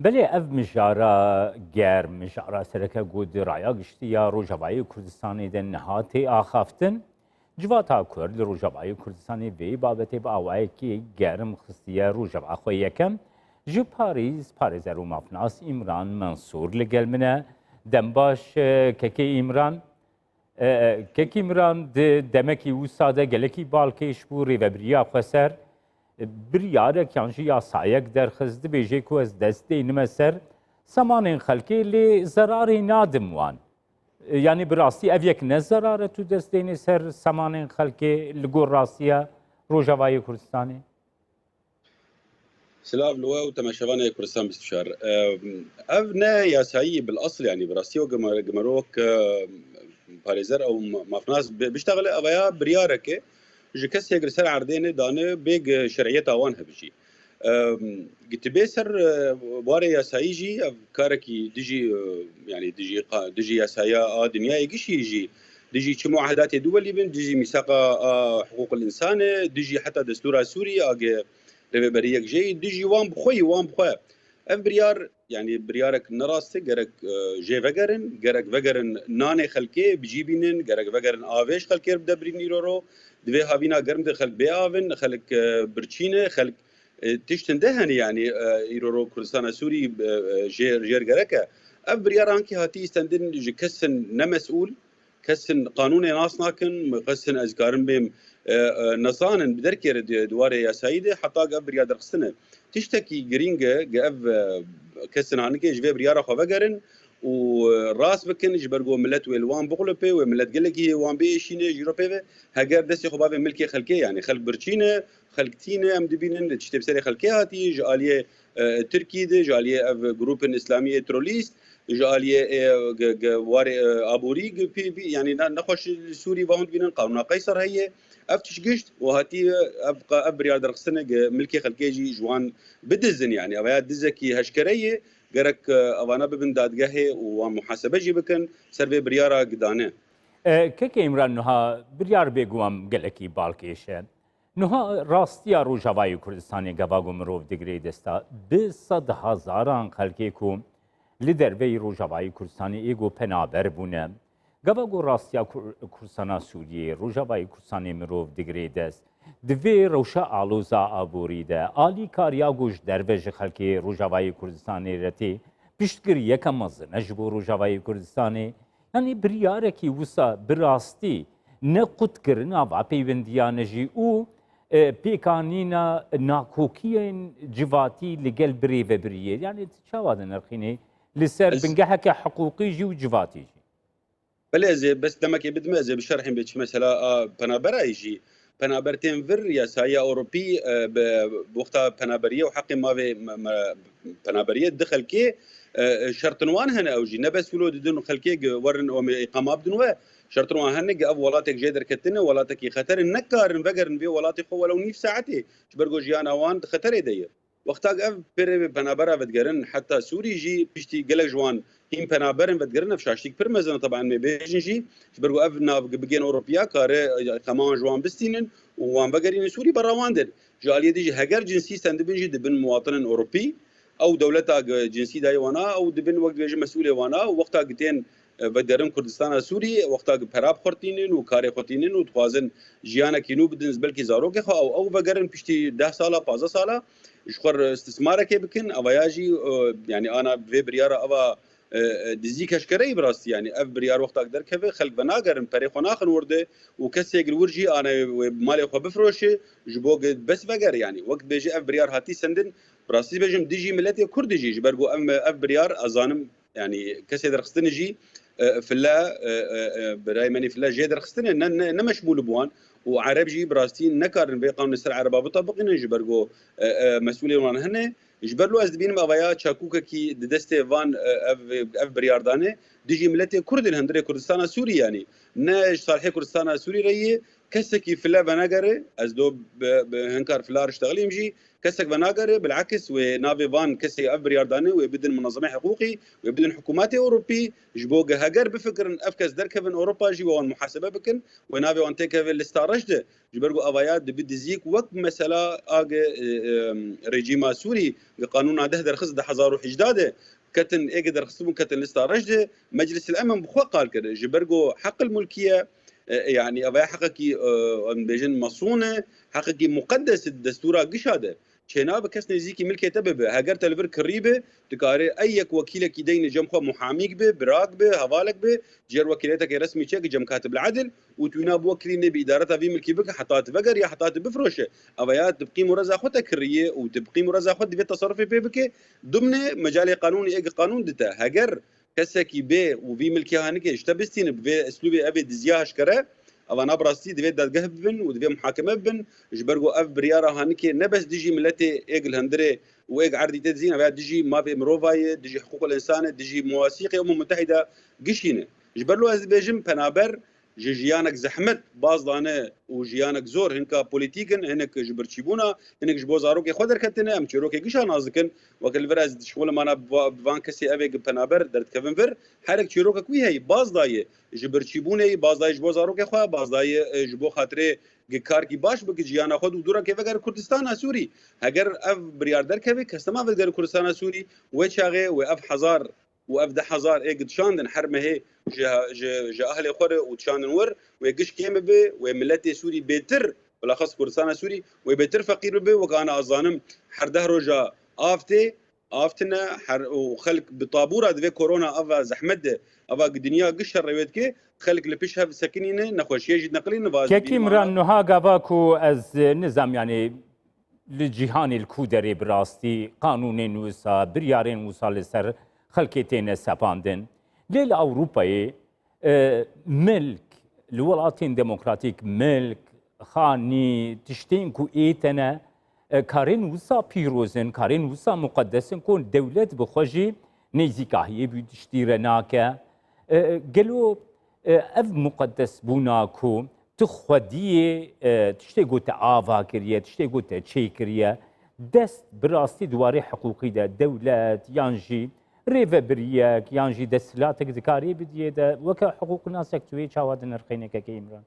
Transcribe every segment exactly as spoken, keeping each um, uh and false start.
Belê ev mijara germ, mijara sereke ku di raya giştî ya Rojavayê Kurdistanê de niha tê axaftin. Civata Kurd li Rojavayê Kurdistanê vê babetê bi awayekî germ xistiye rojeva xwe. Yekem ji Parîs, parêzer û mafnas Îmran Mensûr li gel min e. Dem baş, e, kekê Îmran. E, Kekî Miran di demekî wisa de gelekî balkêş bû, rêvebiriya xweser, e, biryarek yan jî yasayek derxist, dibêje ku ez dest deynime ser samanên xelkê, lê zerarê nadim wan. E, yanî bi rastî ev yek ne zerar e tu dest deynê ser samanên xelkê li gor rastiya Rojavayê Kurdistanê? Silav li we û temaşevanê Kurdistan bîst û çar. Ev ne yasayî bil asl, yanî bi rastî wek gimero wek parêzer ew mafnas biştexile, ev ya biryareke ji kesek li ser erdê ne dane bêg şeriyeta wan hebijî. Gitibê ser warê yasayî jî ev karekî dijî, yanî dijî, dijî yasaya a dinyayê gişî jî, dijî çi muahedatê duwelî bin, dijî mîsaqa a hiqûqil însanê, dijî heta destûra Sûrî a ge rêveberiyek jê yî dijî wan bi xwe yî, wan bi xwe. Ev biryar, yanî biryarek ne rast e, gerek, e, jê vegerin, gerek vegerin nanê xelkê bi cî bînin, gerek vegerin avê ji xelkê re bide birîn îro ro. Di vê havîna germ de xelk bê av in, xelk, e, birçî ne, xelk, e, tiştin de hene, yanî, e, îro ro Kurdistana Sûrî, e, e, jê, jêr gerek e. Ev biryar ankî hatî stendin ji kesin ne mesûl, kesin qanûnê nas nakin, kesin ez karim bêm, e, e, nezanin bi derkê re di, di warê yasayî de heta ev biryar derxistine. Tiştekî girîng e, ge ev, e, kesin hanike ji vê biryara xwe vegerin û, e, rast bikin, ji ber ku milet wê li wan bixulipe, wê milet gelekî wan biêşîne, jî ro pê ve, heger destê xwe bavê milkê xelkê, yanî xelk birçî ne, xelk tî ne, em dibînin, tiştê bi serê xelkê hatiye, ji aliyê, e, Tirkî de, ji aliyê ev grûpên îslamî yê terorîst, ji aliyê, e, ge, ge, warê, e, aborî, ge, pê, pê, yanî ne, nexweş li Sûrî ve hûn dibînin, qanûna Qeyser heye. Ev tişt gişt û hatiye ev qa-, ev biryar derxistine ge milkê xelkê jî ji wan bidizin, yanî ev ya dizekî heşkere ye, gerek, e, evana bibin dadgehê û wan muhasebe jî bikin ser vê biryara gidane. E, Keke Îmran, nuha biryar bêguman gelekî balkêş e. Nuha rastiya Rojavayê Kurdistanê gava ku mirov digirê desta, bi sed hezaran xelkê ku li derveyî Rojavayê Kurdistanê ê ku penaber bûne. Gava ku rastiya Kur-, Kurdistana Sûriyê, Rojavayê Kurdistanê mirov digirê dest, di vê rewşa aloza aborî de, alîkariya ku ji derve ji xelkê Rojavayê Kurdistanê re tê, piştgiriyeke mezin e ji bo Rojavayê Kurdistanê. Yanî biryarekî wisa bi rastî ne qutkirina va peywendiyan e jî û, e, pêkanîna nakokiyên civatî li gel birêvebiriyê. Yanî tu çawa dinirxînî li ser Ez bingeheke hiqûqî jî û civatî jî? Belê, ez ê bes demekê bidime, ez ê bi şerhên bê çi mesela a penaberayê jî. Penaber tên vir, yasaya Ewropî, e, bi wexta penaberiyê û heqê mavê me, me, penaberiyê di xelkê, e, şertin wan hene ew jî. Ne bes wilo didin xelkê gi werin û me îqama bidin we. Şertin wan hene gi ev welatek jê derketine, welatekî xeter e, nekarin vegerin vê welatê xwe welew nîv saetê. Ji ber ku jiyana wan di xeterê de ye. Wexta ev pêrê penabera vedigerin, heta Sûrî jî piştî gelek ji wan hîn penaberin vedigerin, ev şaştîk pir mezin e, teben me bêjin jî, ji ber ku ev nav bigên Ewropiya kare, e, qeman ji wan bistînin û wan vegerînin Sûrî, berra wan der. Ji aliyê din jî heger cinsî sendibin jî dibin muwatinên Ewropî, ew dewleta ge cinsî dayê wana, ew dibin wek dibêjin mesûlê wana û wexta gi tên, e, vedigerin Kurdistana Sûrî, wexta gi pera bi xwe tînin û karê xwe tînin û dixwazin jiyanekî nû bidin, belkî zarokê xwe, ew, ew vegerin piştî deh sala, pazdeh sala, ji xwe re istismarekê bikin, evaya jî, e, yanî ana vê biryara eva, e, e, dizî keşkereyî bi rastî, yanî ev biryar wextak derkeve, xelk venagerin, perê xwe naxin wir de û kesê gil wir jî ana wê malê xwe bifiroşe, ji bo ge bes veger, yanî wek dibêje ev biryar hatî sendin, bi rastî bêjim dijî miletê Kurd jî, ji ber ku em, ev biryar ez zanim, yanî kesê derxistine jî, e, file, e, e, e, birayê menî file jê derxistine, ne, ne, ne meşmûl bû wan û Ereb jî bi rastî nekarin vê qanûnê ser Ereba bitebiqînin, ji ber ku, e, e, mesûlên wan hene. Ji ber lo ez dibînim evaya çakûkekî di destê van, e, ev, ev biryardane dijî miletê Kurd li hundirê Kurdistana Sûrî, yanî ne ji salihê Kurdistana Sûrî re yê kesekî file venegere, ez do bi, bi hinkar fila riştexilîm jî, kesek venagere, bilakis wê navê van kesê ev biryar dane wê bidin munezemê hiqûqî, wê bidin hikûmetê Ewropî, ji bo ge heger bifikirin ev kes derkevin Ewropa jî we wan muhasebe bikin, wê navê wan têkeve lista reş de. Ji ber ku avaya dibi diziyek wek mesela age, e, e, rejîma Sûrî, ge qanûna deh derxist di hezar û hejda de ketin, êge derxistibûn ketin lista reş de, Meclis el Emin bi xwe qal kir. Ji ber ku heq el mulkiye, e, e, yanî avaya heqekî, e, em bêjin mesûn e, heqekî muqedes e di destûra gişa de. Çênabe kes nêzîkî milkê te bibe. Heger te li vir kirî be, dikarê ey yek wekîlekî deyne cem xwe muhamîk be, birak be, hevalek be, ciyer wekîletekê resmî çêke cem katib el edil û tu wîna bi wekîlî nêbî îdareta vî milkî bike heta tu veger ya heta tu bifroşe. Ev ya tu bi qîm û reza xwe te kiriye û tu bi qîm û reza xwe divê teserufê pê bike. Dimne mecalê qanûnî êge qanûn dite. Heger kesekî bê û vî milkê hanike ji te bistîne, bi vê eslûbê ev ê diziya eşkere, eva na bi rastî divê dadgeh bibin û divê muhakeme bibin, ji ber ku ev biryara hanike ne bes dijî miletê êg li hundirê û êg erdî tê dizîn, ev ya dijî mafê mirova ye, dijî hiqûqul însan e, dijî muwasîqê Umem Mutehîda gişî ne. Ji ber lo ez dibêjim penaber ji jiyanek zehmet baz dane û jiyanek zor, hinka polîtîk in, hinek ji birçîbûna, hinek ji bo zarokê xwe derketine, em çîrokê gişa nas dikin. Weke li vir ez dişixulim ana bi va-, bi van kesê ev ê gi penaber derdikevin vir. Herek çîrokek wî heye, baz daye ji birçîbûnê, baz daye ji bo zarokê xwe, baz daye, e, ji bo xatirê gi karkî baş bike jiyana xwe û dû reke vegere Kurdistana Sûrî. Heger ev biryar derkeve, kes nema vegere Kurdistana Sûrî, wê çaxê wê ev hezar û ev deh hezar ê gi dişandin her mehê ji, ji, ji ahlê xwe re û dişandin wir, wê giş kêm bibe, wê miletê Sûrî bêtir, bilaxas Kurdistana Sûrî, wê bêtir feqîr bibe, wek ana ez zanim her deh roja av tê, av tine, her, û xelk bi tabûra divê korona ava zehmet de, ava gi dinya giş şer rê wê dike, xelk li pişt hev sekinîne, nexweşiyê jî dineqilîne, va Kekî Miran, niha gava ku ez nizam, yanî, li cîhanê li ku derê bi rastî qanûnên wisa, biryarên wisa li ser xelkê têne sepandin. Lê li Ewropayê, e, milk, li welatên demokratîk milk, xanî, tiştên ku ê tene, e, karên wisa pîroz in, karên wisa muqedes in ku dewlet bi xwe jî nêzîkahiyê bi tiştî re nake. E, gelo, e, ev muqedesbûna ku tu xwediyê, e, tiştê ku te ava kiriye, tiştê ku te çêkiriye, dest bi rastî di warê hiqûqî de dewlet yan jî rêvebiriyek yan jî desthilatek dikarî bidiyê de weke hiqûqnasek tu yê çawa dinirxînî kekê Îmran?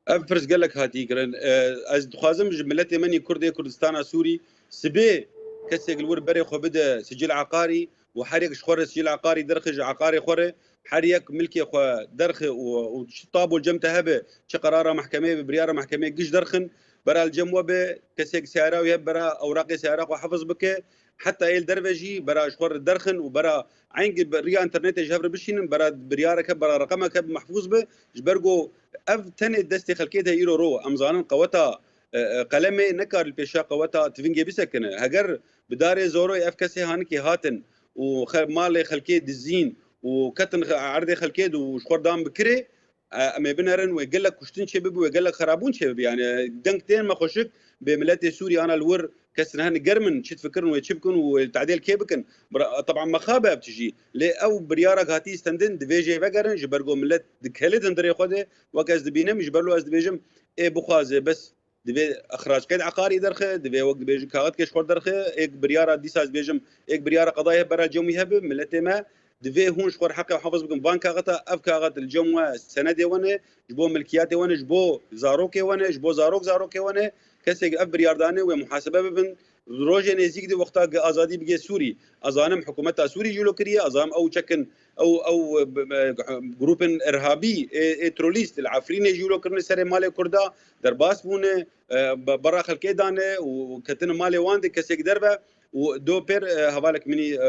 Ev pirs gelek hatiye kirin. E, ez dixwazim ji miletê me yê Kurd ê Kurdistana Sûrî sibê kesek li wir berê xwe bide sicil eqarî û her yek ji xwe re sicil eqarî derxe ji eqarê xwe re, her yek milkê xwe derxe û, û çi tabû cem te hebe, çi qerara mehkemeyê be, biryara mehkemeyê giş derxin, bera li cem we be, kesek seyara wî hebe bera ewraqê seyara xwe hefiz bike, heta ê li derve jî bera ji xwe re derxin û bera eyn gi riya înternetê ji hev re bişînin, bera biryareke, bera reqemeke mehfûz be, ji ber ku ev tenê destê xelkê de îro ro. Em zanin qeweta, e, e, qelemê nekar li pêşa qeweta tivingê bisekine. Heger bi darê zoroyê ev kesê hanikê hatin û xe-, malê xelkê dizîn û ketin xe-, erdê xelkê de û ji xwe dan bi kirê, e, em ê binerin, wê gelek kuştin çêbibe, wê gelek xerabûn çêbibe. Yani deng tên me xweşik, bê miletê Sûrî ana li wir kes niha nigerm in, çi difikirin, wê çi bikin û wê tedêl kê bikin. Bira-, teban me xabe ev tijî. Lê ew biryara hatî stendin, divê jê vegerin, ji ber ku milet dikelidin dirê xwe de, wek ez dibînim, ji ber lo ez dibêjim, ê bixwaze, bes divê exrac qeyd eqarî derxe, divê wek dibêjin kaxit keş xwe derxe, êk biryara dîsa ez dibêjim, êk biryara qedayê hebe bera cem wî hebe, miletê me, divê hûn ji xwe re heqê hefiz bikin. Van kaxita, ev kaxit li cem we senedê we ne, ji bo milkiyatê we ne, ji bo zarokê we ne, ji bo zarok zarokê we ne. Kesê ev biryar dane wê muhasebe bibin. Rojê nêzîk de wexta azadî bigê Sûrî. Ez zanim hikûmeta Sûrî jî lo kiriye, ez zanim ew çekin, ew, ew, e, b-, b-, grûpên irhabî, ê, ê terorîst li Efrînê jî lo kirine serê malê Kurda, derbas bûne, e, be-, bera xelkê dane û ketine malê wan de kesek derve û do pêr, e, hevalek min î, e,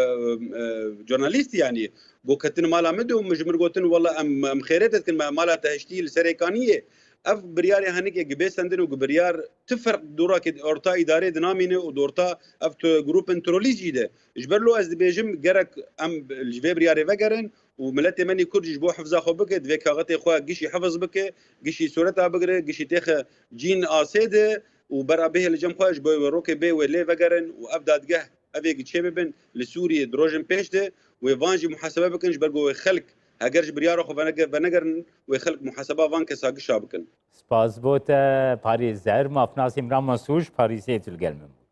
e, jurnalîst, yanî, got, ketine mala min de û min ji min gotin, wela em, em xêrê te dikin, me mala te hiştî li serê kaniyê. Ev biryarê henekê gi bê stendin û gi biryar ti ferq dûra ke orta îdarê dinamîne û di orta ev tu grûpên terorîst jî de. Ji ber lo ez dibêjim gerek em ji vê biryarê vegerin û miletê me nî Kurd jî ji bo hifza xwe bike, divê kaxitê xwe gişî hifz bike, gişî sureta bigire, gişî têxe cîn asê de û bera bihê li cem xwe ji bo wê rokê bê wê lê vegerin û ev dadgeh ev ê çê bibin li Sûriyê di rojên pêş de wê van jî muhasebe bikin ji ber ku wê xelk Heger ji biryara xwe venege-, venegerin, wê xelk muhaseba van kesa gişa bikin. Spas bo te parêzer, mafnasê Miraman Sûj, parîsê tu li gel min bû.